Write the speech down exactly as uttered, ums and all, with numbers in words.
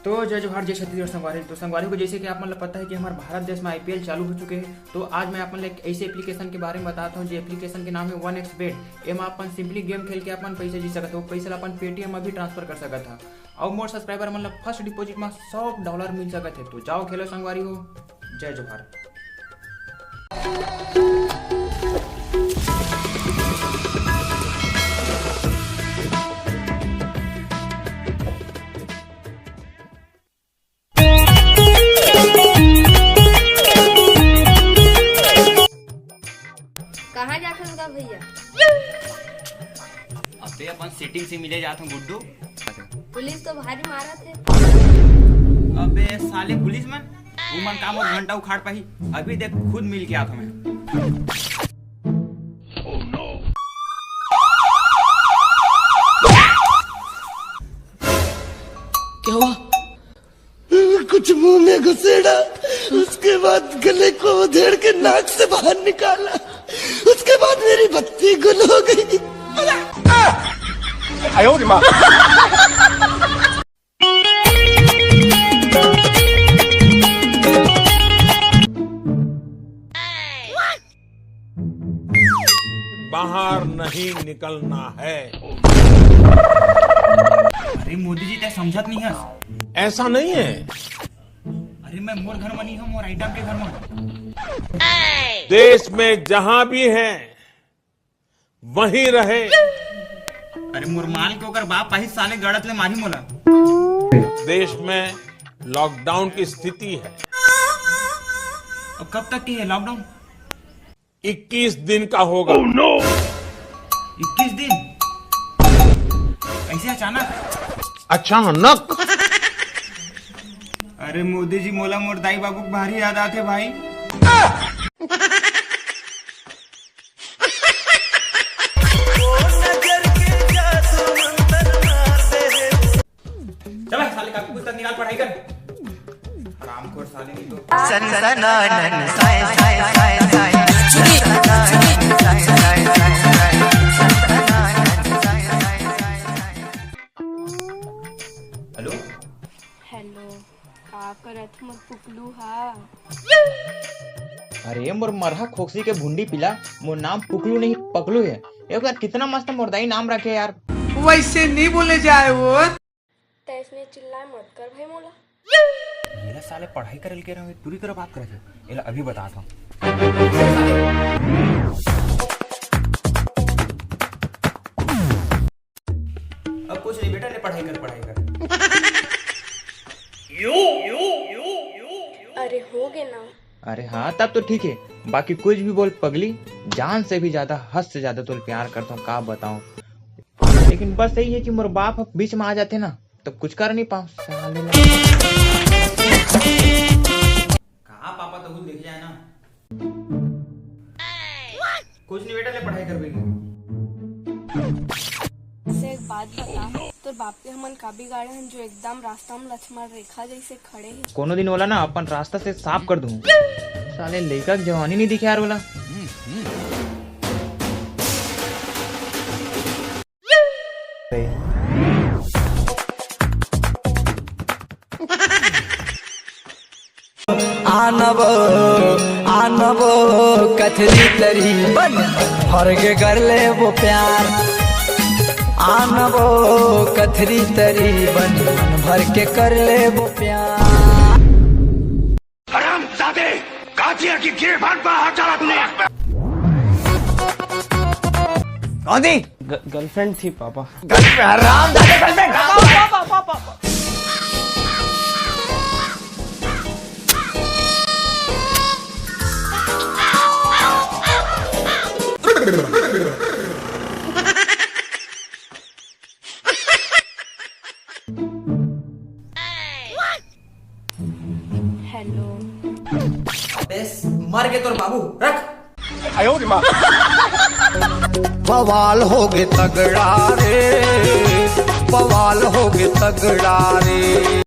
तो जय जोहार, जय छत्तीसगढ़ संगवारी। तो संगवारी हो, जैसे कि आप मन ल पता है कि हमारे भारत देश में आईपीएल चालू हो चुके हैं, तो आज मैं आप मन ल एक ऐसे एप्लीकेशन के बारे में बताता हूँ, जो एप्लीकेशन के नाम है वन एक्स बेट। एमा अपन सिंपली गेम खेल के अपन पैसे जीत सकत हो, पैसे ला अपन पेटीएम में भी ट्रांसफर कर सकत हो। और मोर सब्सक्राइबर मन ला फर्स्ट डिपॉजिट में सौ डॉलर मिल सकत है। तो जाओ खेलो संगवारी हो, जय जोहार। कहाँ जाथन गा भैया? अबे अपन सेटिंग से मिले जात हूँ गुड्डू। पुलिस तो भारी मारत है। अबे साले पुलिस मन, उमन का मोर घंटा उखाड़ पाही? अभी देख खुद मिल के आत हूँ मैं। क्या हुआ? कुछ मुंह में घुसेड़ा, उसके बाद गले को उधेड़ के नाक से बाहर निकाला, उसके बाद मेरी बत्ती गुल हो गई। बाहर नहीं निकलना है। अरे मोदी जी, तै समझत नहीं हस। ऐसा नहीं है। अरे मैं मोर घर में नहीं हूँ, मोर आइटम के घर में हूँ। देश में जहां भी है, वहीं रहे। अरे मोर माल के ओकर बाप आही, साले गड़त ले मारी मोला। देश में लॉकडाउन की स्थिति है। अब कब तक की है लॉकडाउन? इक्कीस दिन का होगा। इक्कीस दिन? ऐसे अचानक? अचानक। अरे मोदी जी, मोला मोर दाई बाबू के भारी याद आथे भाई। चल साले, कापी पुस्तक निकाल, पढ़ाई कर। हरामखोर साले, नहीं तो। सनसनानन साय साय साय साय। हेलो। हेलो, का करत मोर पुकलू हा? अरे मोर मरहा खोकसी के भुंडी पीला, मोर नाम पुकलू नहीं पकलू है। एक बार कितना मस्त मोर दाई नाम रखे यार। वैसे नहीं बोले जाए वो। तै इसने चिल्लाए मत कर भाई मोला। ये साले पढ़ाई करे के रहे, टूरी करे बात करे थे। एला अभी बताता हूँ। अब कुछ नहीं बेटा, ले पढ़ाई कर, पढ़ाई कर। अरे हो गए ना। अरे हाँ, तब तो ठीक है, बाकी कुछ भी बोल पगली, जान से भी ज्यादा, हद से ज्यादा तोल प्यार करता हूँ, का बताऊँ। लेकिन बस यही है कि मोर बाप ह बीच में आ जाते ना, तब कुछ कर नहीं पाऊँ साले। कहाँ पापा तो खुद देख जाए ना। कुछ नहीं बेटा, ले पढ़ाई कर बेटी। से एक बात बता, तोर बाप के हमन का बिगाड़े हन जो एकदम रास्ता में लक्ष्मण रेखा जैसे खड़े हैं? कोनो दिन ओला ना अपन रास्ता से साफ कर दूं। साले लइका के जवानी नहीं दिखे यार ओला। आनबो, आनबो कथरी तरी बन भर के कर लेबो प्यार। आनबो कथरी तरी बन भर के कर लेबो प्यार। हरामजादे, कातिया की गिरफ्तार पर हाथ चला तूने। कौन थी? ग-, गर्लफ्रेंड थी पापा। गर्लफ्रेंड, हरामजादे, गर्लफ्रेंड। हेलो। अबे मर गए तोर बाबू, रख। बवाल हो गए तगड़ा रे, बवाल हो गए तगड़ा रे।